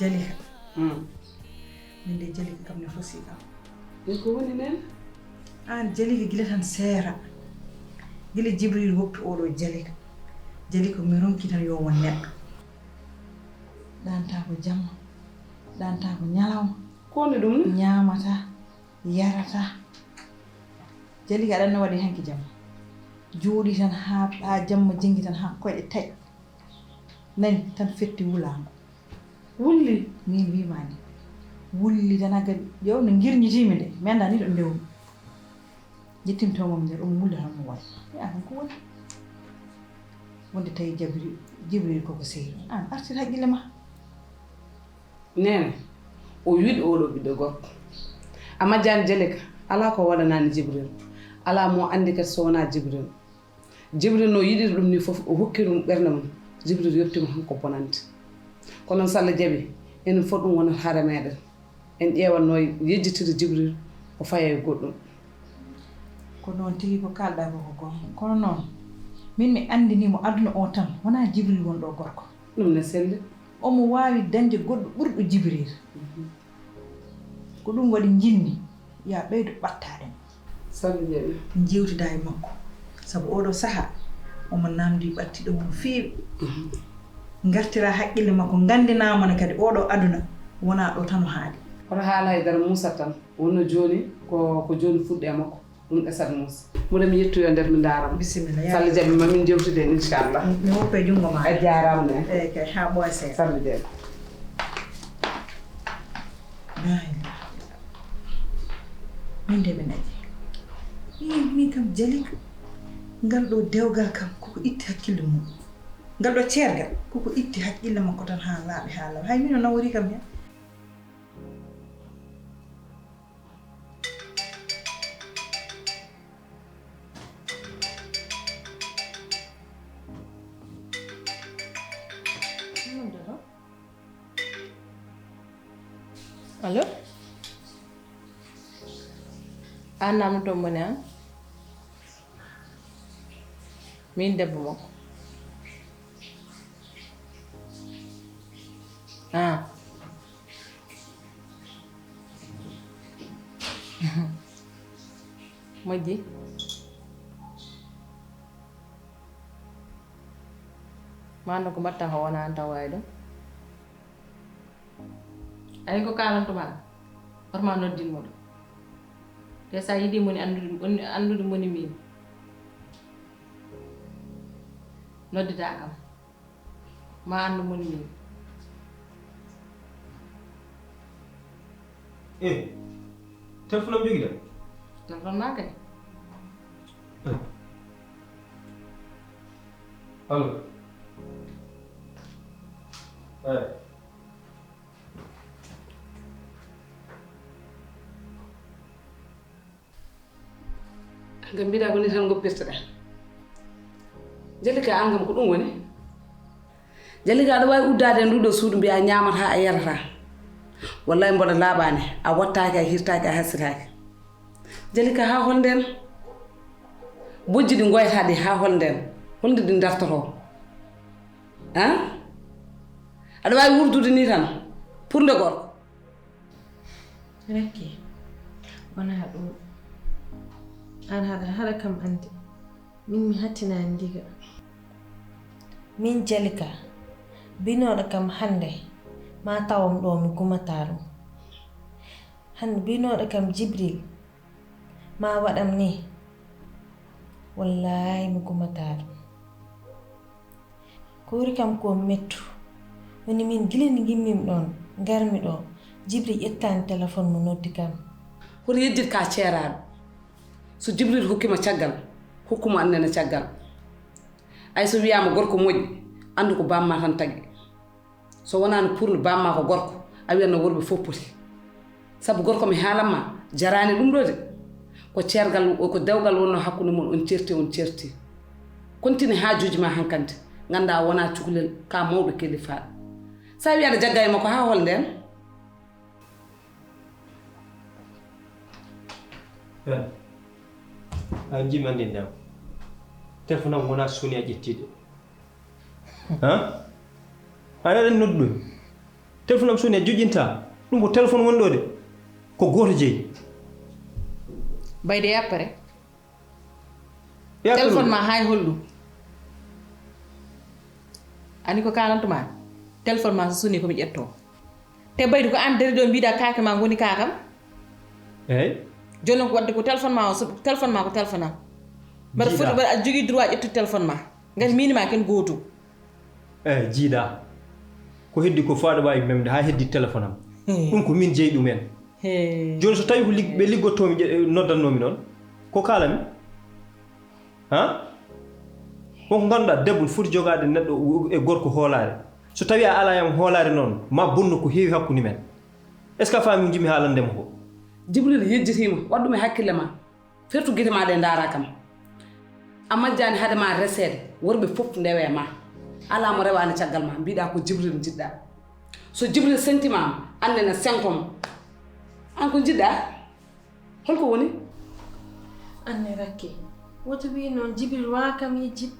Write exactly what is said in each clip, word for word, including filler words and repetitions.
Jalika. Hmm. Min de Jalika kam ne fosi kam. Min ko woni nen? An Jalika gila tan seera. Gila Jibril woppi oɗo Jalika. Jalika mi ronki tan yo won neɗɗo. Ɗanta ko jamma. Ɗanta ko ñalawma. Ko woni ɗum ni? Ñaamata, yarata. Jalika aɗa anndi waɗi hanki jamma. Jooɗi tan haa, haa jamma jengi tan haa koyɗe taƴi. Nani tan fetti wulaango. Wulli? Min wiima ni. Wulli tan agadi. Yo no ngirñitiimi de. Mi anndaa ni ɗo ndewmi. Jettimto mo mi nder ɗum wulli tan mo waɗi. Mi an ko woni. Wonde tawi jabri, Jibril koko sehil. An artir haqqille ma. Neene, o yiɗi oɗo ɓiɗɗo gorko. A majjaani Jalika, alaa ko waɗanaani Jibril. Alaa mo anndi kadi so wonaa Jibril. Jibril no yiɗiri ɗum ni fof, o hokki ɗum ɓernde mum. Jibril yettiima tan ko bonande. Kono noon, so Allah jaɓi, enen fof ɗum wonat haare meɗen. En ƴeewanno yejjitiri Jibril, o faya e goɗɗum. Ko noon tigi ko kalɗa ko, ko goonga. Kono noon, min mi anndinii mo aduna o tan, wonaa Jibril wonɗo gorko. Ɗum ne selli. Omo waawi dañde goɗɗo ɓurɗo Jibril. Mhm. Ko ɗum waɗi njiɗmi, ya ɓeydo ɓattaade mo. Sabu njeeɓi. Njeewtida e makko. Sabu oɗo sahaa, omo naamndi ɓattiɗo mo no feewi. Mhm. Ngartira haqqille makko, nganndinaa mo ne kadi oɗo aduna, wonaa ɗo tan o haaɗi. Hoto haal hay dara, muusa tan. Wonno jooni ko, ko jooni fuɗɗi e makko. Ɗum ɗesat muusa. Mboɗo mi yettoyo nder mi ndaara mo. Bisimilla, so Allah jaɓi ma min njewtiden, inchallah. Mi woppa e junngo ma. A jaaraama ne. Eey kay, haa ɓooya seeɗa. So Allah jaɓi. Laa ilaaha illa Allah. Min de mi naƴi. Ii, min kam Jalika. Ngal ɗo dewgal kam, koko itti hakkille mum. Ngal ɗo ceergal, koko itti hakkille makko tan haa laaɓi, haa laaɓi. Hay min o nawori kam heen. Allo? An nam toon woni an? Min debbo makko. Ah. Moƴƴi. Ma anndu ko mbaɗta ko wona an taw wawi ɗum. Ayi ko kalanto ma, hoto ma noddin mo ɗum. Te sa yiɗi moni anndude, anndude moni min. Noddita kam. Ma anndu moni min. Eh, téléphone am jogiɗa? Téléphone ma kay. Eh. Allo. Eh. Ngam mbiɗa ko ni tan ngoppirtoɗa. Jalika, an kam ko ɗum woni? Jalika, aɗa wawi uddaade e nduɗo suudu mbiya ñaamata a yarata. Wallahi mboɗo laaɓaani, a wattaaki, a hirtaaki, a hasitaaki. Jalika, haa hol nden? Bojji ɗi ngoyata ɗi haa hol nden? Holnde ɗi dartoto? Ah? Aɗa wawi wurdude ni tan pour nde gorko. Rakke, wonaa ɗum. Aan haɗa, haɗa kam annde. Min mi hattinaani ndiga. Min Jalika, binooɗo kam hannde, ma tawam ɗo mi gumataa ɗum. Hannde binooɗo kam Jibril, ma waɗam ni. Wallaahi mi gumataa ɗum. Ko ɓuri kam ko mettu. Woni min gila nde ngimmim ɗon, ngarmi ɗo, Jibril ƴettaani téléphone mo noddi kam. Hoto yejjit ka ceeraaɗo. So Jibril hokkima caggal, hokkumo annene caggal. Ay so wiyaama gorko moƴƴi, anndu ko bamma tan tagi. So wonaano pour no bamma ko gorko, a wiyanno worɓe fof poti. Sabu gorko mi haalanma, jaraani ɗum ɗo de. Ko ceergal, ko dewgal wonno hakkunde mon, on certi, on certi. Kontine haajuuji ma hankandi, ngannda wona cukalel, ka mawɗo kelifaaɗo. Sa wi aɗa jagga e makko haa hol nden? Ben, a jiimi anndi ndem. Téléphone am wona soni a ƴettiiɗo. Han? Aɗa aɗa noddu. Téléphone am soni a joƴƴinta. Ɗum ko téléphone woni ɗo de. Ko gooto jeyi. Bayde yappere. Téléphone ma hay holɗum? Ani ko kalantuma? Téléphone ma so soni ko mi ƴetto. Te Baydi ko an dari ɗo mbiɗa kaake ma ngoni kakam. Eyyi. Jooni noon ko wadde ko téléphone ma o so téléphone ma ko téléphone am. Mbaɗa foti mbaɗa aɗa jogii droit ƴettude téléphone ma. Ngati min ma ken gootum. Eyyi jiiɗa. Ko heddi ko faaɗa waawi memde haa heddi téléphone am. Ɗum ko min jeyi ɗum en. Jooni so tawi ko ɓe liggottomi noddannoomi noon ko kaalami. Ha? Wonko ngannduɗaa debbo no foti jogaade neɗɗo e gorko hoolaare. So tawii a alaa e am hoolaare noon ma bonnu ko heewi hakkunde men. Est ce que a faami ko njiɗmi haalande ma ko? Jibril yejjitiima waɗ ɗum e hakkille ma. Fertu gite ma ɗe ndaara kam. A majjaani hade ma reseede worɓe fof ndewe ma. Alaa mo rewaani caggal ma mbiɗa ko Jibril njiɗɗa. So Jibril sentimaama annene sento mo. Aan ko njiɗɗa? Holko woni? Anne Rakke, woto wi noon Jibril wawa kam yejjit.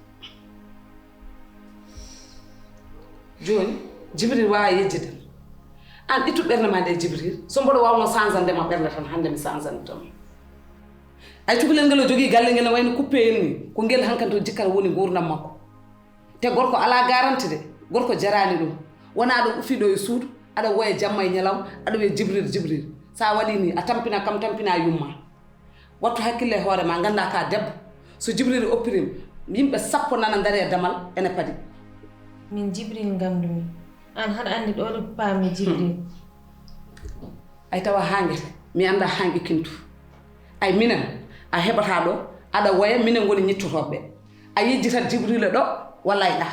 Jooni Jibril wawa yejjidal. Aan ittu ɓernde ma nde Jibril. So mboɗo wawno sanzande ma ɓernde tan hannde mi sanzante ma. Ay cukalel ngel o jogii galle ngel no wayno kuppeyel ni ko ngel hankanto jikkata woni nguurndam makko. Te gorko alaa garanti de, gorko jaraani ɗum. Wonaa ɗo ufi ɗo e suudu, aɗa woya jamma e ñalawma, aɗa wiya Jibril, Jibril. So a waɗii nii, a tampinaa kam, tampinaa yumma. Wattu hakkille e hoore ma, nganndaa ka debbo. So Jibril oppirim, yimɓe sappo nana ndari e damal, ene padi. Min Jibril nganndumi. Aan haɗa anndi ɗo ɗo paami Jibril. Ay tawa haangete, mi anndaa haange kintu. Ay minen, a heɓataa ɗo, aɗa woya, minen ngoni ñittotooɓe. A yejjitat Jibrila ɗo walla ay ɗa.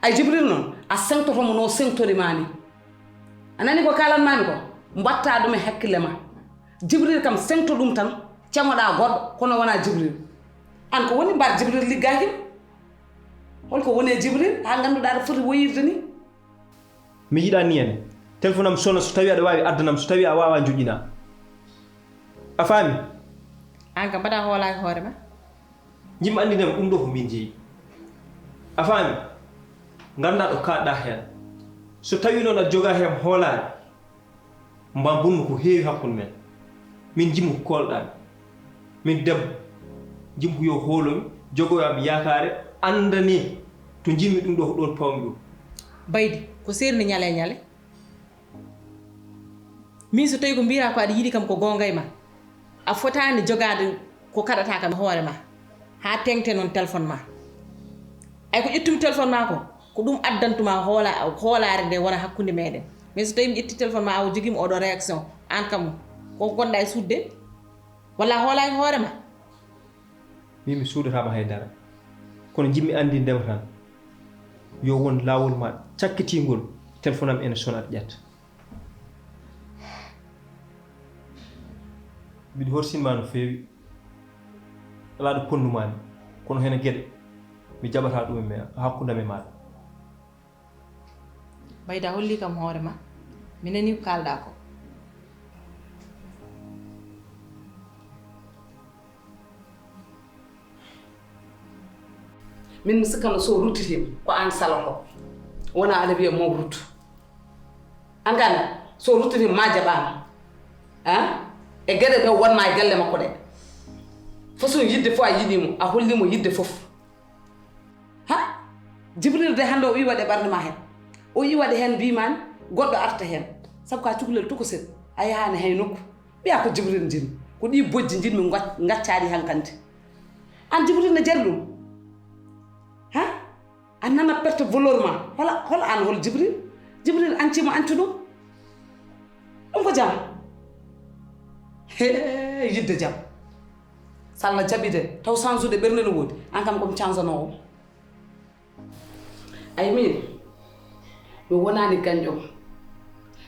Ay Jibril noon a seŋtoto mo no seŋtori ma ni. A nani ko kalan mami ko? Mbatta ɗum e hakkille ma. Jibril kam seŋto ɗum tan caŋoɗa goɗɗo kono wona Jibril. An ko woni mbar Jibril liggaaki? Holko woni e Jibril ha ngannduɗa aɗa foti woyirde ni? Mi yiɗa ni en. Téléphone am sona so tawi aɗa wawi addanam so tawi a wawa joƴƴina. A faami? An kam mbaɗa hoolaaki hoore ma. Jimmi anndinam ɗum ɗo ko min jeyi. A faami? Ngannda ɗo kaaɗɗa heen. So tawi noon a joga heen hoolaare, mba bonnu ko heewi hakkunde men. Min jimmu ko koolɗaami. Min debbo, jimmu ko yo hoolomi, jogoyo am yaakaare, anndane to njimmi ɗum ɗo ko ɗoon pawmi ɗum. Baydi, ko seerni ñale e ñale. Min so tawi ko mbira ko aɗa yiɗi kam ko goonga e ma, a fotaani jogaade ko kaɗata kam e hoore ma haa teŋte noon téléphone ma. Ay ko ƴettumi téléphone ma ko, ko ɗum addantuma hoola hoolaare nde wona hakkunde meɗen. Mais so tawi mi ƴetti téléphone ma awo jogima oɗo réaction, an kam ko gonɗa e sudde walla a hoolaaki hoore ma? Min mi suudotaama hay dara, kono njiɗmi anndindema tan yo won laawol ma cakkitingol, téléphone am ene sona aɗa ƴetta. Mbiɗo horsin ma no feewi, alaa ɗo ponndu ma ni, kono hene geɗe mi jaɓata ɗum e hakkunde am e maaɗa. Bayda holli kam hoore ma, mi nani ko kalɗa ko. Min mi sikkano so ruttitima ko an saloto, wona aɗa wiya mo ruttu. An ganda so ruttitima ma jaɓama. A e geɗe ɗe wonma e galle makko ɗe, façon yidde fof a yiɗimo, a hollimo yidde fof. Ha, Jibril de hannde o iwa ɗe ɓarnde ma heen, o iwa ɗe heen mbimani goɗɗo arta heen. Sabu ka cukalel tokosel, a yahani hay nokku. Mbiya ko Jibril njinmi, ko ɗi bojji njinmi gaccaɗi hankandi. An Jibril ne jari ɗum? Ha, a nana perte valeur ma. Hola hola an hol Jibril? Jibril ancima ancu ɗum. Ɗum ko jam? He, yidde jam. So Allah jaɓi de taw change ude ɓernde no woodi, an kam komi change anoowo. Ay min mi wonaani gañƴo ma.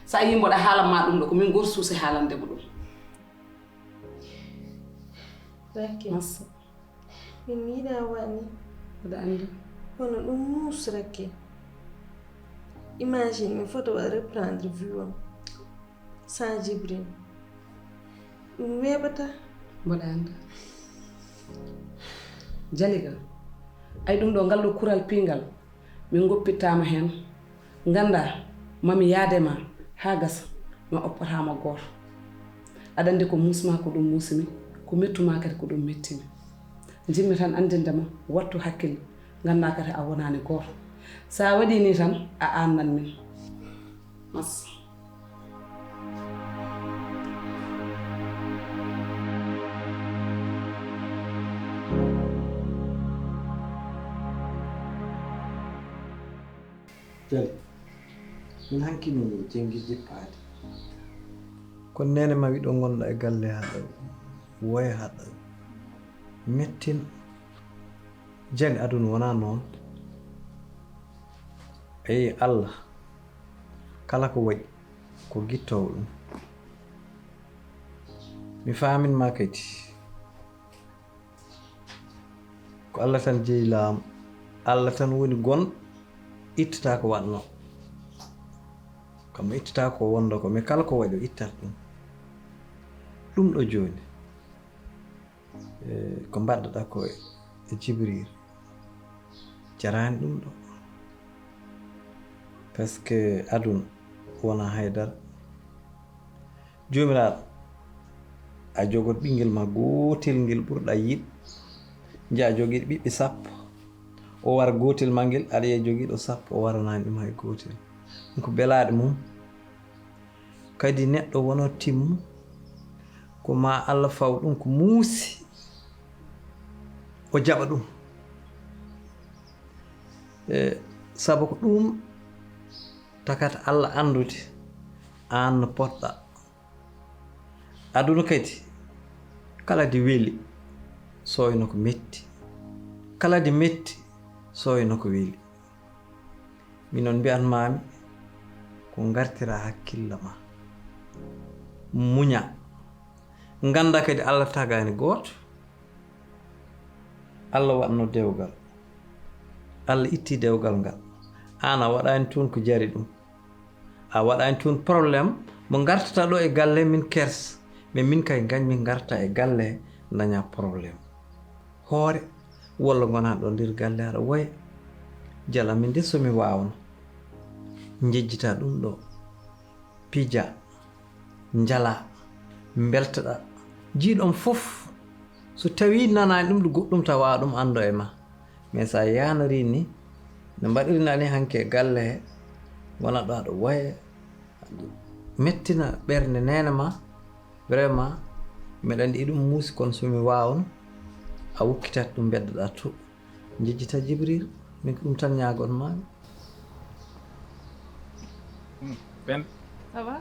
So a yii mboɗa haalan ma ɗum ɗo ko min goto suusi haalande mo ɗum. Rakke, min mi yiɗa waɗ ni. Mboɗa anndi. Kono ɗum muus Rakke. Imagine mi fota waɗ reprendre vie am. Sans Jibril ɗum weeɓata. Mboɗa annda. Jaliga, ay ɗum ɗo ngal ɗo kural piingal min ngoppittaama heen. Ngannda mami yaade ma Haa gasa, mi oppataa ma gooto. Aɗa anndi ko muusmaa ko ɗum muusimi, ko mettumaa kadi ko ɗum mettimi. Njiɗmi tan anndinde ma, wattu hakkille, nganndaa kadi a wonaani gooto. So a waɗii nii tan, a aannan min. Massa. Jali, min hanki min jenngi jippaade. Kono neene ma wiɗo ngonɗa e galle haɗa woya haɗa mettin. Jali, aduna wona noon. Eyi Allah, kala ko waɗi ko gittoowo ɗum. Mi faamin ma kadi. Ko Allah tan jeyi laamu. Allah tan woni gonɗo, ittata ko waɗno. Kammo ittata ko wonda ko, mais kala ko waɗi o ittat ɗum. Ɗum ɗo jooni, e, ko mbaɗɗaɗa ko e Jibril, jarani ɗum ɗo. Parce que aduna wona haydara. Joomiraaɗo, a jogot ɓinngel ma gootel ngel ɓurɗa yiɗ, nja a jogiiɗo ɓiɓɓe sappo, o wara gootel ma ngel, aɗa yiya jogiiɗo sappo, o waranaani ɗum hay gootel. Ɗum ko belaaɗe mum. Kadi neɗɗo wonoo timmu, ko ma Allah faw ɗum ko muusi, o jaɓa ɗum. E, sabu ko ɗum takata Allah anndude aan no potɗa. Aduna kadi, kala di weli, sooyno ko metti. Kala di metti, sooyno ko weli. Minon mbi'an maami, ko ngartira hakkilla ma. Muña. Ngannda kadi Allah tagaani gooto. Allah waɗno dewgal. Allah itti dewgal ngal. Aan a waɗaani toon ko jari ɗum. A waɗaani toon problème mo ngartata ɗo e galle min kers. Mais min kay ngañ min ngarta e galle daña problème. Hoore walla ngona ɗo nder galle aɗa woya. Jala min de so mi waawno. Njejjita ɗum ɗo. Pija, njala, mbeltoɗa. Jiiɗon fof, so tawii nanaani ɗum ɗo goɗɗum tawa ɗum anndo e ma. Mais so a yaanori ni, no mbaɗiri nani hanke e galle he, wona ɗo aɗa woya, mettina ɓernde neene ma, vraiment, mbeɗa anndi iɗum muusi kono so mi waawno, a wukkitat ɗum mbeddoɗa to. Njejjita Jibril, min ko ɗum tan ñaagon ma. Hmm, Pen, Ça va?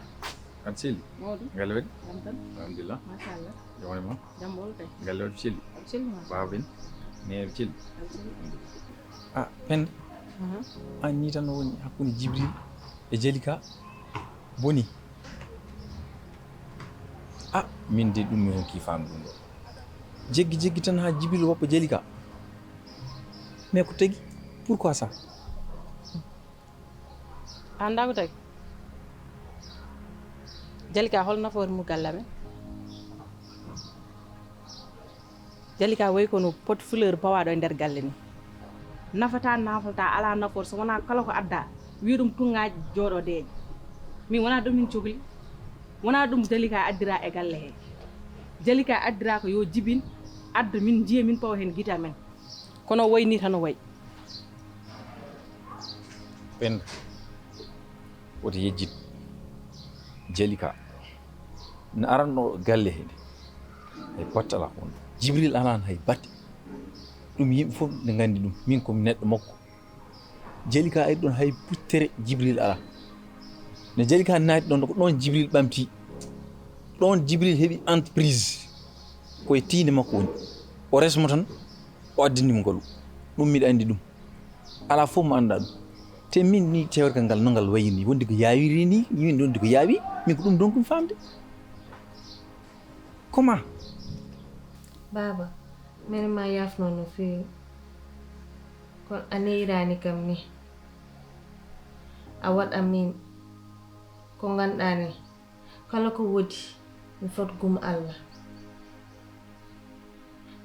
Aɗa selli? Mawɗum. Galle waɗi? Jam tan. Alhamdulillah. Machallah. Jawani ma? Jam ɓolo kay. Galle waɗi selli? Aɗa selli ma? Baaba Ben? Neeɓe selli? Aɗa selli. Ah, Pen, Aha. An ni tan woni hakkunde Jibril e Jalika boni. Ah, min de ɗum mi honki faam ɗum ɗo. Jeggi jeggi tan ha Jibril woppa Jalika. Mais ko tagi? Pourquoi ça? A anndaa ko tagi? Jalika hol nafoore mum galle amen? Jalika wayi kono pot fleur pawaaɗo e nder galle ni. Nafata, nafata, alaa nafoore so wonaa kala ko adda. Wiya ɗum tuŋŋaaji jooɗo deeƴa. Min wonaa ɗum min cokli. Wonaa ɗum Jalika addira e galle he. Jalika addira ko yo jibin, adda min njiya min pawa heen gite amen. Kono o wayi ni tan o wayi. Penda, woto yejjit Jalika. No aranno galle he de, hay batte alaa ko wonde. Jibril alaa hay batte. Ɗum yimɓe fof ne nganndi ɗum. Min ko mi neɗɗo makko. Jalika ari ɗon hay buttere Jibril alaa. No Jalika naati ɗon ko ɗon Jibril ɓamti. Ɗon Jibril heɓi entreprise. Koye tiinde makko woni. O resmo tan, o addani mo ngalu. Ɗum miɗa anndi ɗum. Alaa fof mo anndaa ɗum. Te min ni tewregal ngal no ngal wayi ni, wonde ko yaawiri ni, min wonde ko yaawi, min ko ɗum donkum faamde. Comment? Baaba, mene ma yaafno no feewi. Kono a neyiraani kam ni. A waɗa min ko ngannduɗaa ni, kala ko woodi mi fot gum Allah.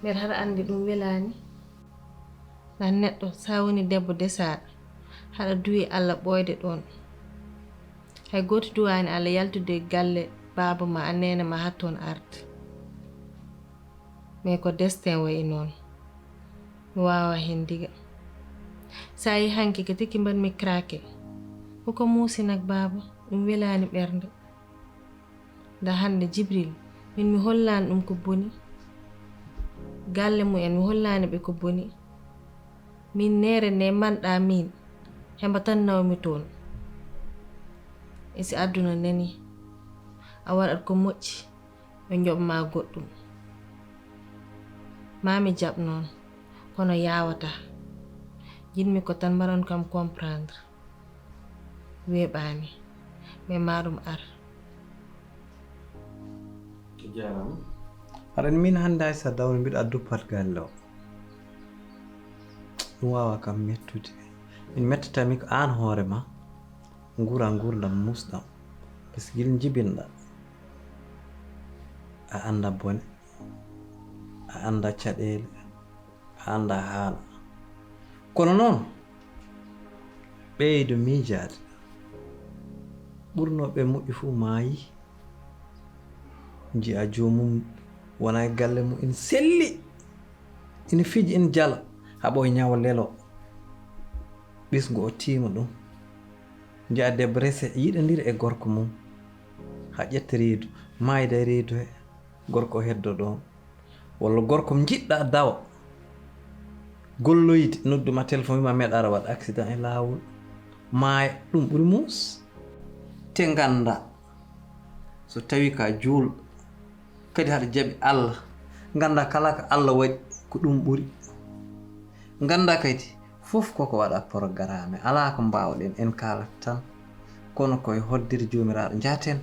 Mbeɗa haɗa anndi ɗum welaani. Nan neɗɗo sa woni debbo desaaɗo, haɗa duwi Allah ɓooyde ɗoon. Hay gooto duwaani Allah yaltude galle baaba ma a neene ma haa toon arde. Mais ko destin wayi noon. Mi waawaa heen diga. So a yii hanki ko tigi mbaɗmi craqué. Ko ko muusi nak baaba, ɗum welaani ɓernde. Nda hannde Jibril, min mi hollaani ɗum ko boni. Galle mumen mi hollaani ɓe ko boni. Min neere nde manɗa min, hemba tan nawmi toon. E si aduna nani, a waɗat ko moƴƴi, ɓe njoɓ ma goɗɗum. Ma mi jaɓ noon, kono yaawataa. Jiɗmi ko tan mbaɗon kam comprendre. Weeɓaani, mais ma ɗum ar. A jaaraama. Haɗa anndi min hannde hay so a dawri mbiɗa addu pat galle o. Ɗum waawaa kam mettude. Min mettatami ko aan hoore ma. Nguura nguurndam muusɗam. Parce que gila njibinɗa. A annda bone. A annda caɗeele. A annda haala. Kono noon, ɓeydo miijaade. Ɓurnooɓe moƴƴi fof maayi. Njiya joomum wona e galle mum ina selli, ina fiji, ina jala, haa ɓooya ñawa lelo, ɓesngu o tiima ɗum. Njiya debbo rese yiɗondira e gorko mum, haa ƴetta reedu, maayda e reedu he, gorko o heddo ɗoon. Walla gorko mo njiɗɗa dawa golloyde, nodduma téléphone wima meeɗa ara waɗ accident e laawol, maaya, ɗum ɓuri muus. Te ngannda so tawi ka juulɗo kadi haɗa jaɓi Allah, ngannda kala ko Allah waɗi ko ɗum ɓuri. Ngannda kadi fof koko waɗa programme, alaa ko mbaawɗen en kaalata tan, kono koye hoddere Joomiraaɗo njaten.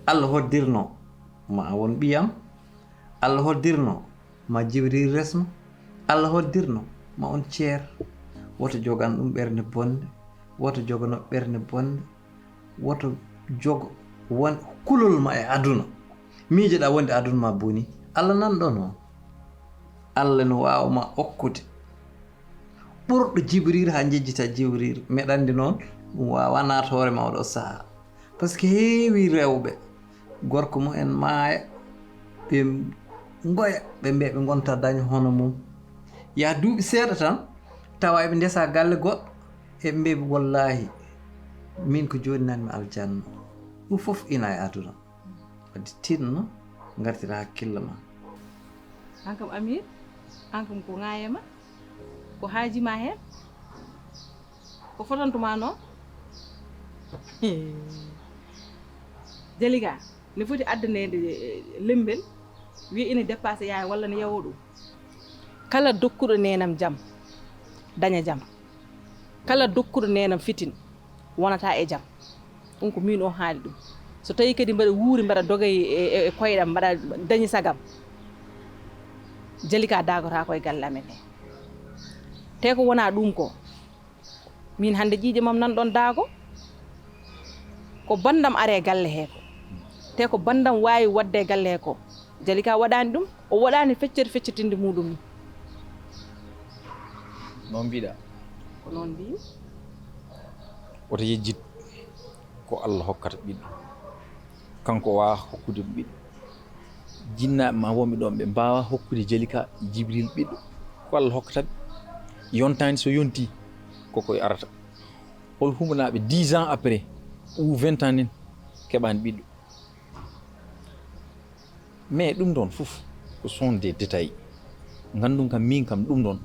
Allah hoddirno ma a won ɓiyam, Allah hoddirno ma Jibril resma, Allah hoddirno ma on ceer. Woto jogan ɗum ɓernde bonde, woto jogano ɓernde bonde, woto jogo won kulol ma e aduna. Miijoɗa wonde aduna ma boni, Allah nan ɗon o. Allah no waawa ma okkude ɓurɗo Jibril haa njejjita Jibril. Meɗa anndi noon ɗum waawa naata hoore ma oɗo sahaa. Parce que heewi rewɓe, gorko mumen maaya, ɓe ngoya, ɓe mbiya ɓe ngonta daño hono mum. Yaa duuɓi seeɗa tan, tawa eɓe ndesa galle goɗɗo, eɓe mbiya wallaahi, min ko jooni nanmi aljanna. Ɗum fof ina e aduna. Wadde tinno, ngartira hakkille ma. An kam Amir, an kam ko ŋaayema, ko haaji ma heen, ko fotantuma noon. Jalika ne foti addaneede lembel, wiya ina dépassé yaay walla ne yawo ɗum. Kala dokkuɗo neenam jam daña jam, kala dokkuɗo neenam fitin wonata e jam. Ɗum ko min o haali ɗum. So tawi kadi mbaɗa wuuri mbaɗa doga e koyɗam mbaɗa dañi sagam, Jalika daagotako e galle amen he. Te ko wona ɗum ko min hannde ƴiiƴe mam nan ɗon daago. Ko banndam are galle he ko, te ko banndam waawi waɗde e galle he ko. Jalika waɗaani ɗum, o waɗaani feccere feccitinde muɗum ni. Noon mbiɗa. Ko noon mbiyi. Woto yejjit ko Allah hokkata ɓiɗɗo. Kanko waawa hokkude mo ɓiɗɗo. Jinnaaɓe ma wonɓe ɗoon ɓe mbaawa hokkude Jalika Jibril ɓiɗɗo. Ko Allah hokkata ɓe. Yontaani so yontii ko koye arata. Hol humanaaɓe dix ans après ou vingt ans nen keɓaani ɓiɗɗo. Mais ɗum ɗon fof ko sont des détails. Nganndum kam min kam ɗum ɗon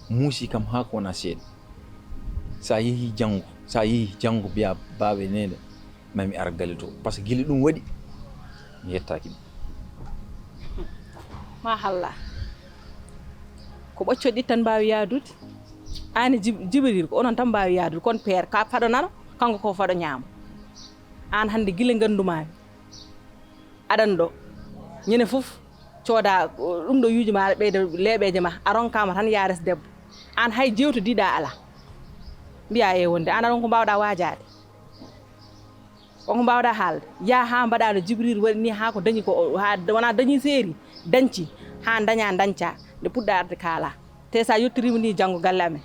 muusi kam haa ko wona seeɗa. Sa yehi janngo, sa yehi janngo mbiya baaba e neene mami ar galle to, parce que gila ɗum waɗi mi yettaaki ɗum. Mahalla. Ko ɓoccoɗi tan mbaawi yaadude. Aani Jibril ko onon tan mbaawi yaadude, kon peer ka faɗo nano, kanko ko faɗo ñaamo. Aan hannde gila nganndumaami aɗan ɗo ñande fof cooda ɗum ɗo yuuji ma aɗa ɓeyda leeɓeeje ma, a ronkaama tan yaa res debbo. Aan hay jeewtodiɗa alaa. Mbiya e wonde aan aɗon ko mbaawɗa waajaade, on ko mbaawɗa haalde. Yaa haa mbaɗa no Jibril waɗi ni, haa ko dañi ko, haa wona dañi seeri, dañci haa daña dañca nde puɗɗa arde kaala. Te sa yettoriima ni janngo galle amen,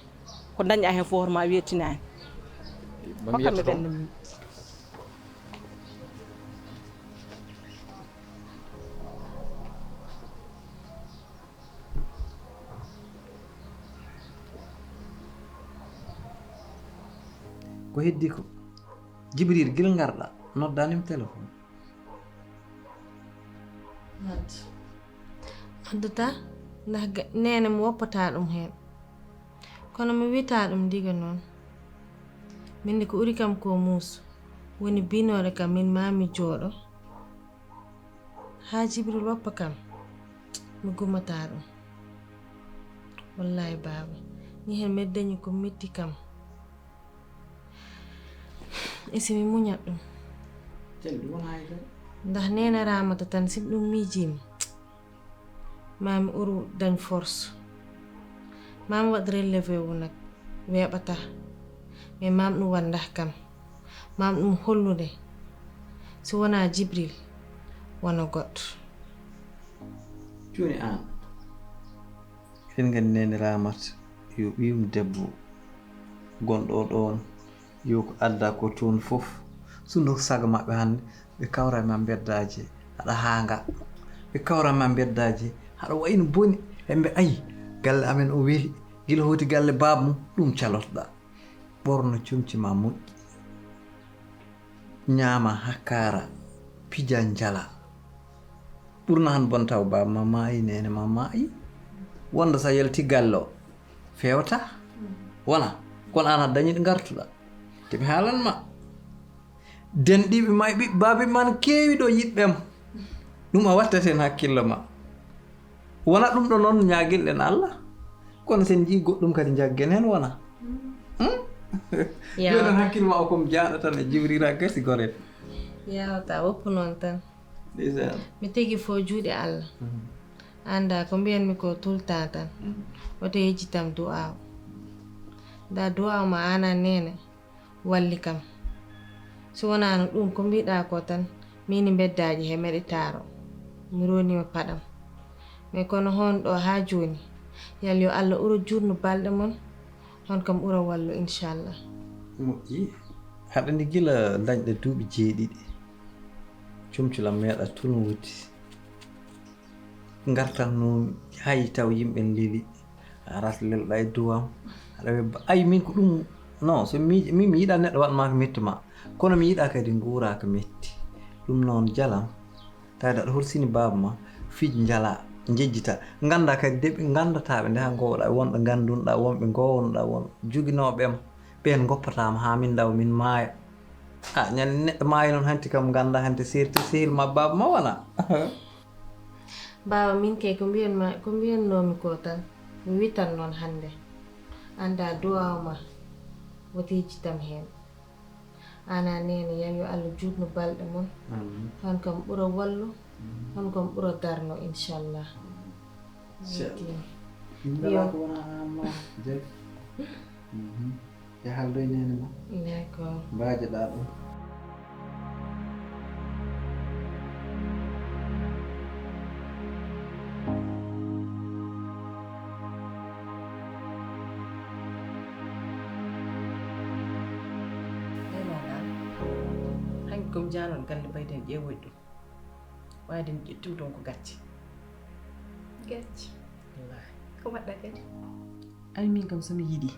ko dañɗa heen fof hoto ma wettinaani. Hokkam mi ɓenndam. Ko heddi ko, Jibril, gila ngarɗa, noddanima téléphone. Noddataa, ndax neene mi woppataa ɗum heen. Kono mi wiyataa ɗum ndiga noon. Min de ko ɓuri kam ko muus woni binoore kam min maa mi jooɗo haa Jibril woppa kam, mi gumataa ɗum. Wallaahi baaba, ni heen mbeɗa dañi ko metti kam. E si mi muñat ɗum. Ndax neene Raamata tan, si ɗum miijiima, maa mi ɓuru dañ force. Maa mi waɗ relevé wu nag, weeɓataa. Mais maa mi ɗum waɗ ndax kam. Maa mi ɗum hollude, si wonaa Jibril, wona goɗɗo. Jooni aan, eɗen nganndi neene Raamata yo ɓiyum debbo gonɗo ɗoon, yo ko adda ko toon fof, sundo ko sago maɓɓe hannde, ɓe kawra ma mbeddaaji haɗa haanga, ɓe kawra ma mbeddaaji haɗa wayi no boni, ɓe mbe ayi galle amen o weli, gila hooti galle baaba mum, ɗum calotoɗaa. Ɓorno comci ma moƴƴi, ñaama hakkaara, pija njala. Ɓurna han bon taw baaba ma maayi, neene ma maayi. Wonda sa yalti galle o, feewta. Wona, kono an a dañi ɗo ngartuɗa. Te mi haalan ma. Denɗiiɓe ma e ɓiɓɓe baabi ma no keewi ɗo yiɗɓe am. Ɗum a wattaten hakkillo ma. Wona ɗum ɗo noon ñaagilɗen Allah. Kono sen njii goɗɗum kadi njaggen heen wona. Hmm? Jooni noon hakkil ma o ko mi jaaɗo tan e jiwrira gasi goren. Yawta woppu noon tan. Ndeysaan. Mi tigi fof juuɗe Allah. Annda ko mbiyanmi ko tout le temps tan. Woto yejjitam du'aaw. Nda du'aaw ma ana neene walli kam. Si wonaano ɗum ko mbiɗa ko tan, miini mbeddaaji he meɗe taaro. Mi ronima paɗam. Mais kono hon ɗo haa jooni, yal yo Allah ɓuro juutnu balɗe mon, hon kam ɓuro wallu inchallah. Moƴƴi. Haɗa ndi gila dañɗa duuɓi jeeɗiɗi. Comculam meeɗa tun wuddi. Ngartan no hay taw yimɓe leli. Arat lelɗa e duwam. Aɗa webba. Ay min ko ɗum. Non, so mi min mi yiɗa neɗɗo waɗ ma ko metti ma. Kono mi yiɗa kadi nguura ko metti. Ɗum noon jalam. Tawde aɗa horsini baaba ma, fij njala, njejjita. Ngannda kadi de ɓe nganndataa ɓe, nde haa ngoowɗa e wonɓe nganndunɗa, wonɓe ngoowonoɗa, won joginooɓe ma, ɓeen ngoppataama haa min ndawa, min maaya. A ñande neɗɗo maayi noon, hanti kam ngannda, hanti sirti sehil ma baaba ma wona. Baaba, min kay ko mbiyanma, ko mbiyannoomi ko tan, mi witan noon hannde. Annda duwaaw ma, woto yejjitam heen. Ana neene, yal yo Allah juutnu balɗe mon. Hon kam ɓura wallu, hon kam ɓura darno inchallah. Ndala ko wona an ma jeg. Yahal doy neene ma. D'accord. Mbaajoɗa ɗum. Hanki ko mi jaanon galle mbayden ƴeewoy ɗum. Wayde mi ƴettum toon ko gacce. Gacce? Wallaahi. Ko mbaɗɗa kadi? Ay min kam so mi yiɗi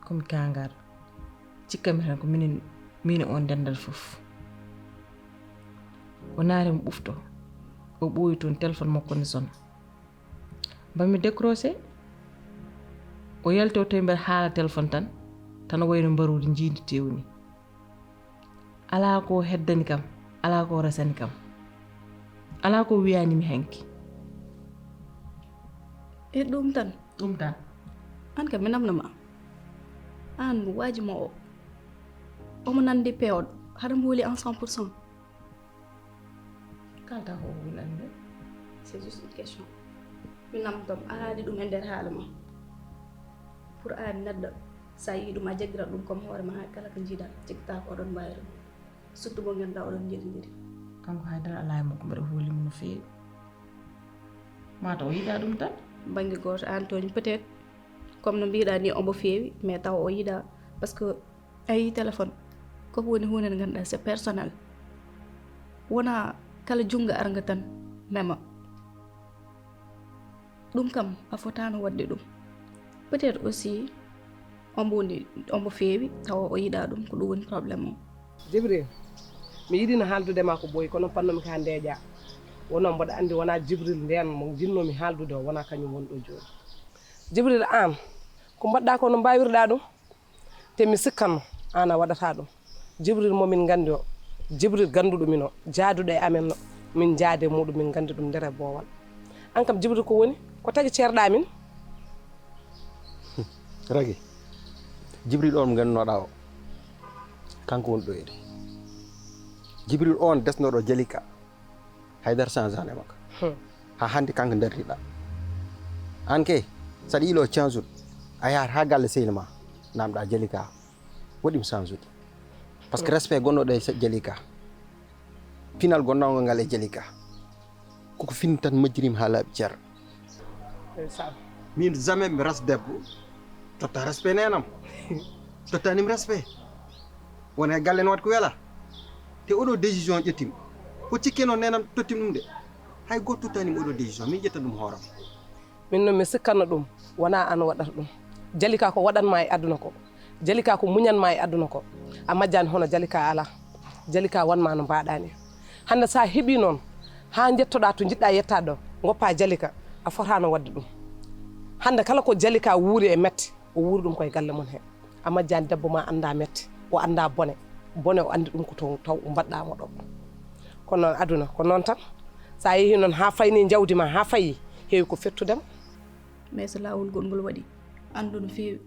ko mi kaangar. Cikkami tan ko minen mini on denndal fof. O naari mo ɓufto. O ɓooyi toon téléphone makko ne sona. Mba mi décroché. O yalti o tawi mbeɗa haala téléphone tan. Tan o wayno mbaruudi njiindi tewni. Alaa ko heddani kam, alaa ko resani kam, alaa ko wiyaani mi hanki. E ɗum tan? Ɗum tan. Aan kam mi namno ma. Aan waaji ma o. Omo nandi peewɗo, haɗa mbooli en cent pour cent. Kalta ko o woni annde. C'est juste une question. Mi namdom a haali ɗum e nder haala ma. Pour aan neɗɗo, sa yii ɗum a jaggira ɗum comme hoore ma, kala ko jiiɗa, cikkata ko oɗon mbawi ɗum. Surtout mo ngannduɗa oɗon njiɗindiri. Kanko haydara alaa e makko, mbeɗa hooli mo no feewi. Mata o yiɗa ɗum tan. Bannge gooto aan tooñ peut-être, comme no mbiɗa ni omo feewi, mais tawa o yiɗa. Parce que a yii téléphone, koko woni huunde nde ngannduɗa c'est personnel. Wona kala junngo arngo tan mema. Ɗum kam a fotaano waɗde ɗum. Peut-être aussi Omo woni, omo feewi, tawa o yiɗaa ɗum, ko ɗum woni problème o. Jibril, mi yiɗino haaldude ma ko ɓooyi, kono pannomi ka ndeeƴa. Wono mboɗo anndi wonaa Jibril ndeen mo njinnoomi haaldude o, wonaa kañum woni ɗo jooni. Jibril, aan, ko mbaɗɗaa ko no mbaawirɗaa ɗum? Te mi sikkanno aan a waɗataa ɗum. Jibril mo min nganndi o, Jibril gannduɗo min o, jaaduɗo e amen o, min njaade muɗum, min nganndi ɗum nder e boowal. Aan kam Jibril ko woni? Ko tagi ceerɗaa min? Ragi, Jibril on mo nganndunoɗaa o, kanko woni ɗo ede. Jibril on desnoɗo Jalika, haydara change an e makko. Haa hannde kanko dartiɗaa. Aan kay, saɗa yiilo change ude, a yahat haa galle sehil ma, namɗaa Jalika, waɗi mo change ude. Parce que respect gonnoɗo e Jalika, pinal gonnango ngal e Jalika, koko fini tan majjirima haa laaɓi cer. Min jamais mi res debbo totta respect nenam. Tottanimi respect. Wona e galle no waɗi ko wela. Te oɗo décision ƴettimi. Ko cikke noon nenam tottimi ɗum de. Hay gooto tottanimi oɗo décision, min ƴetta ɗum hooram. Min noon mi sikkanno ɗum wonaa aan waɗata ɗum. Jalika ko waɗanma e aduna ko, Jalika ko muñanma e aduna ko, a majjaani hono Jalika alaa. Jalika wanma no mbaɗaa ni. Hannde so a heɓii noon haa njettoɗaa to njiɗɗaa yettaade ɗo, ngoppaa Jalika, a fotaano waɗde ɗum. Hannde kala ko Jalika wuuri e mette, o wuuri ɗum koye galle mum he. A majjaani debbo ma annda mette, o annda bone. Bone o anndi ɗum ko to taw mbaɗɗaa mo ɗo. Kono noon aduna ko noon tan. So a yehii noon haa faynii njawdi ma haa fayii, heewi ko fettude ma. Mais so laawol gongol waɗi, anndu no feewi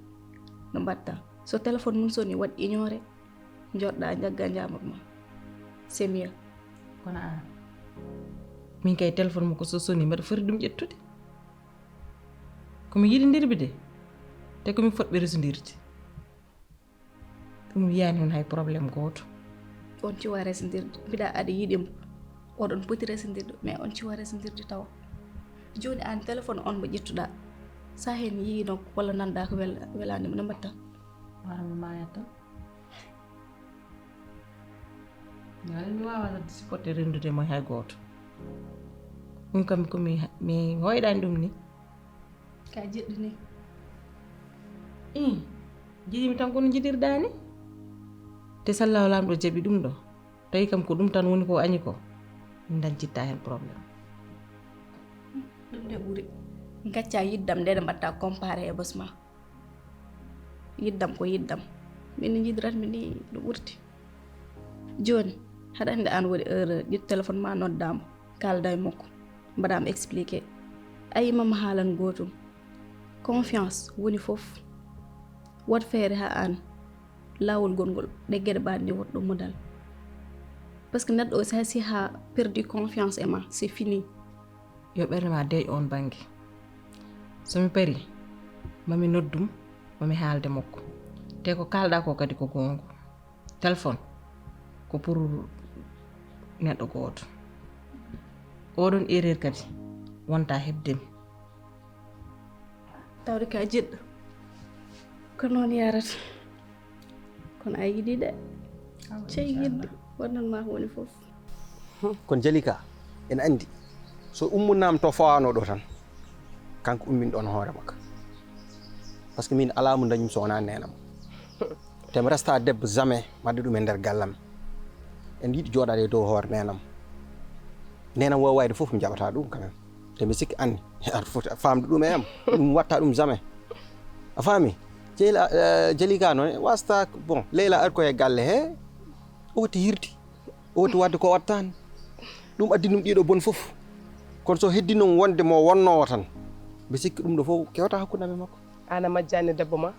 no mbaɗta. So téléphone mum soni, waɗ ignoré, njooɗɗaa, njaggaa njaamot ma. C'est mieux. Kono aan, min kay téléphone mo ko so soni mbeɗa foti ɗum ƴettude. Ko mi yiɗindirmi de, te ko min fotɓe resondirde. Ɗum wiyaani on hay problème gooto. On cuwa resondirde, mbiɗa aɗa yiɗimo. Oɗon poti resondirde, mais on cuwa resondirde tawa. Jooni aan téléphone on mo ƴettuɗaa, so a heen yiino walla nanɗaa ko wel-, welaani mo, no mbaɗta? Wara mi maayat tan. Wala mi waawaa supporter renndude mo hay gooto. Ɗum kam ko mi, mi hoyɗaani ɗum ni. Ka jiɗɗo ni. Ii, jiɗimi tan kono jiɗirɗaa ni. Te sallahu laamɗo jaɓi ɗum ɗo. Tawi kam ko ɗum tan woni ko añi ko. Min dañcitta heen problème. Ɗum de ɓuri. Gacca yiɗdam nde ɗe mbaɗta comparé e bos ma. Yiɗdam ko yiɗdam. Min no njiɗiratmi ni no ɓurti. Jooni, haɗa anndi aan waɗi erreur, ƴettu téléphone ma noddaa mo, kaaldaa e makko, mbaɗaa mo expliqué. A yii ma mi haalan gootum. Confiance woni fof. Waɗ feere haa aan laawol gongol ɗe geɗe mbaɗni woɗɗo modal. Parce que neɗɗo o so si haa perdu confiance e ma, c'est fini. Yo ɓernde ma deeƴ oon bannge. So mi parii, ma mi noddum, ma mi haalde makko. Te ko kaalɗaa ko kadi ko goonga. Téléphone ko pour neɗɗo gooto. Oɗon erreur kadi wonta heɓde mi. Tawde ka jiɗɗo. Ko noon yarata. Kono a yiɗi de. Cey yiɗde wonnan ma ko woni fof. Kono Jalika, ene anndi so ummunaama to fawaano ɗo tan, kanko ummin ɗoon hoore makko. Parce que min alaa mo dañum so wonaa neenam. Te mi resta debbo jamais mi adda ɗum e nder gallam. En yiɗi jooɗaade e dow hoore neenam. Neenam waawayde fof mi jaɓata ɗum quand même. Te mi sikki anni aɗa foti faamde ɗum e am. Ɗum watta ɗum jamais. A faami? Jeyla, eh, Jalika noon wasta, bon, Leyla ari ko e galle he. O watti hirti. O watti wadde ko wattaani. Ɗum addi ɗum ɗiɗo bon fof. Kono so heddi noon wonde mo wonnoowo tan, mi sikki ɗum ɗo fof kewata hakkunde am e makko. Aan a majjaani debbo ma,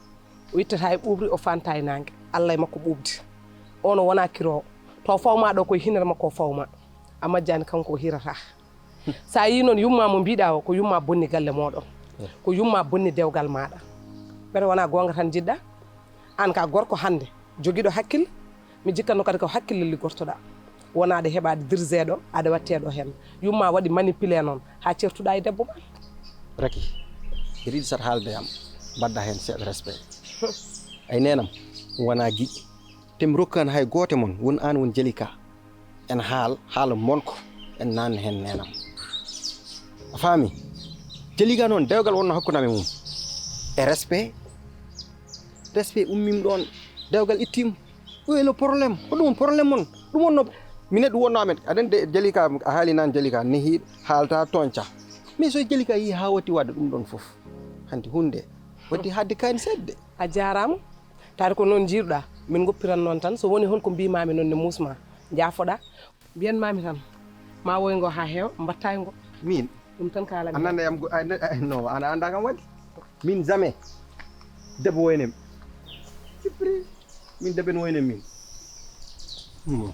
o ittata e ɓuuɓri, o fanta e naange. Allah e makko ɓuuɓde. Ono wona kiroowo. To fawma ɗo koye hinere makko o fawma. A majjaani kanko o hirata. So a yii noon yumma mo mbiɗa o ko yumma bonni galle moɗon. Ko yumma bonni dewgal maɗa. Mbeɗa wona gonga tan jiɗɗa? An ka gorko hannde jogiɗo hakkille. Mi jikkanno kadi ko hakkille liggortoɗa. Wona aɗa heɓa aɗa dirzeɗo aɗa watteɗo hen. Yumma waɗi manipulé noon ha certuɗa e debbo ma. Raki, mbiɗa yiɗi sat haalde am, mbadda hen seeɗa respect. Ay nenam, wona giƴƴi. Te mi rokkaani hay gooto e mon, won aan won Jalika. En haal haala monko, en naanna heen neenam. A faami? Jalika noon, dewgal wonno hakkunde am e mum. E respect, Respect ummim ɗon. Dewgal ittim. Où est le problème? Ko ɗum on problème mon? Ɗum on no mi neɗɗo wonno amen. Aɗen de Jalika, a haali nan Jalika nehi haalta tonca. Mais so Jalika yi ha watti wadde ɗum ɗon fof. Hanti hunde. Watti hadde kani sedde. A jaaraama. Taade ko noon njiiruɗaa, min ngoppiran noon tan. So woni hol ko mbiimaami noon ne muusma, njaafoɗaa. Mbiyanmaami tan, ma woy ngo haa heewa, mbattaay ngo. Min? Ɗum tan kaalanmi. A nana yam go-, a na-, a, non, an a anndaa kam waɗi. Min jamais. Debbo woynem. Cipri. Min debbo no woynem min. Hmm.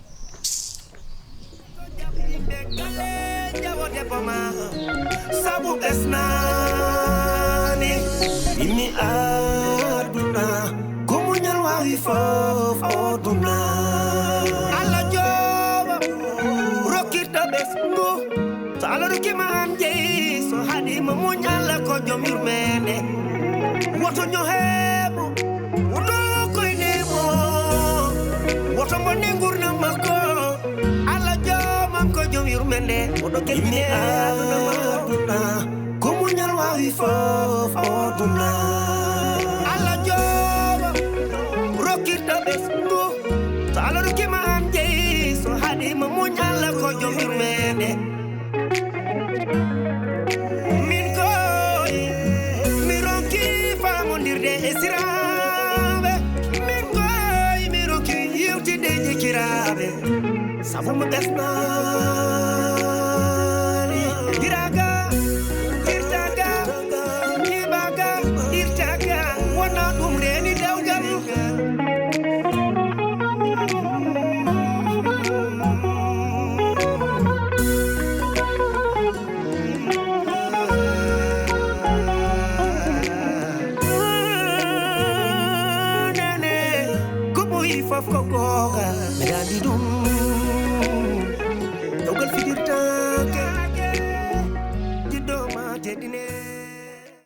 Sabu ɓesnaani. Imi aduna. Ko muñal waawi fof o duna. Allah jooɓo, rokkirɗo ɓesngu. So Allah rokkiima aan jeyi, so haɗiima muñ, Allah ko joom yurmeende. Woto ñoheemo, woto koyneemo, woto bonne nguurndam makko. Allah joomam ko joom yurmeende, oɗo kelmi e aduna makko. Ko muñal waawi fof o duna. Allah jooɓo, rokkirɗo ɓesngu. So Allah rokkiima aan jeyi, so haɗiima muñ, Allah ko joom yurmeende. Min koy, mi ronki faamondirde e siraaɓe. Min koy, mi ronki yewtidde e jikiraaɓe. Sabu mo ɓesnaani. Hiraaga, irtaaga, ñiiɓaaga, irtaaga, wona ɗum reeni dewgal. Nene, ko ɓuri fof ko googa, mi dañi ɗum.